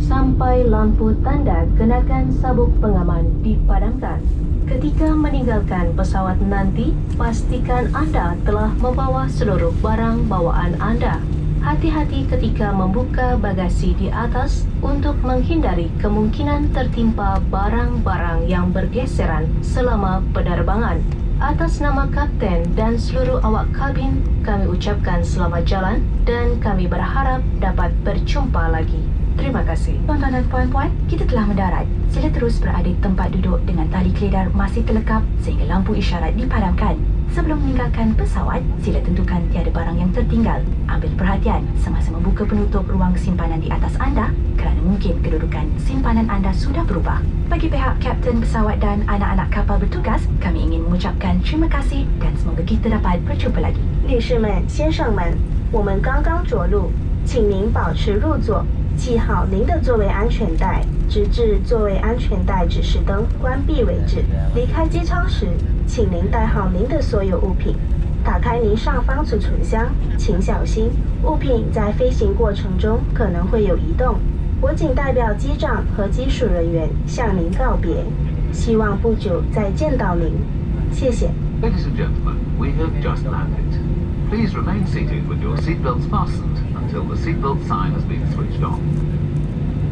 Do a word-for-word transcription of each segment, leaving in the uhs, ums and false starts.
Sampai lampu tanda kenakan sabuk pengaman dipadamkan. Ketika meninggalkan pesawat nanti, pastikan anda telah membawa seluruh barang bawaan anda. Hati-hati ketika membuka bagasi di atas untuk menghindari kemungkinan tertimpa barang-barang yang bergeseran selama penerbangan. Atas nama kapten dan seluruh awak kabin, kami ucapkan selamat jalan dan kami berharap dapat berjumpa lagi. Terima kasih. Tuan-tuan dan puan-puan, kita telah mendarat. Sila terus berada di tempat duduk dengan tali keledar masih terlekap sehingga lampu isyarat dipadamkan. Sebelum meninggalkan pesawat, sila tentukan tiada barang yang tertinggal. Ambil perhatian semasa membuka penutup ruang simpanan di atas anda kerana mungkin kedudukan simpanan anda sudah berubah. Bagi pihak kapten pesawat dan anak-anak kapal bertugas, kami ingin mengucapkan terima kasih dan semoga kita dapat berjumpa lagi. 女士们、先生们，我们刚刚着陆，请您保持入座，系好您的座位安全带，直至座位安全带指示灯关闭为止。离开机舱时，请您带好您的所有物品，打开您上方储存箱，请小心，物品在飞行过程中可能会有移动。我谨代表机长和机属人员向您告别，希望不久再见到您。谢谢。 Ladies and gentlemen, we have just landed. Please remain seated with your seatbelts fastened until the seatbelt sign has been switched on.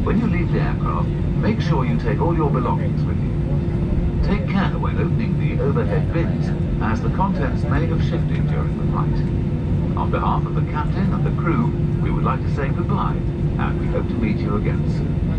When you leave the aircraft, make sure you take all your belongings with you. Take care when opening the overhead bins, as the contents may have shifted during the flight. On behalf of the captain and the crew, we would like to say goodbye, and we hope to meet you again soon.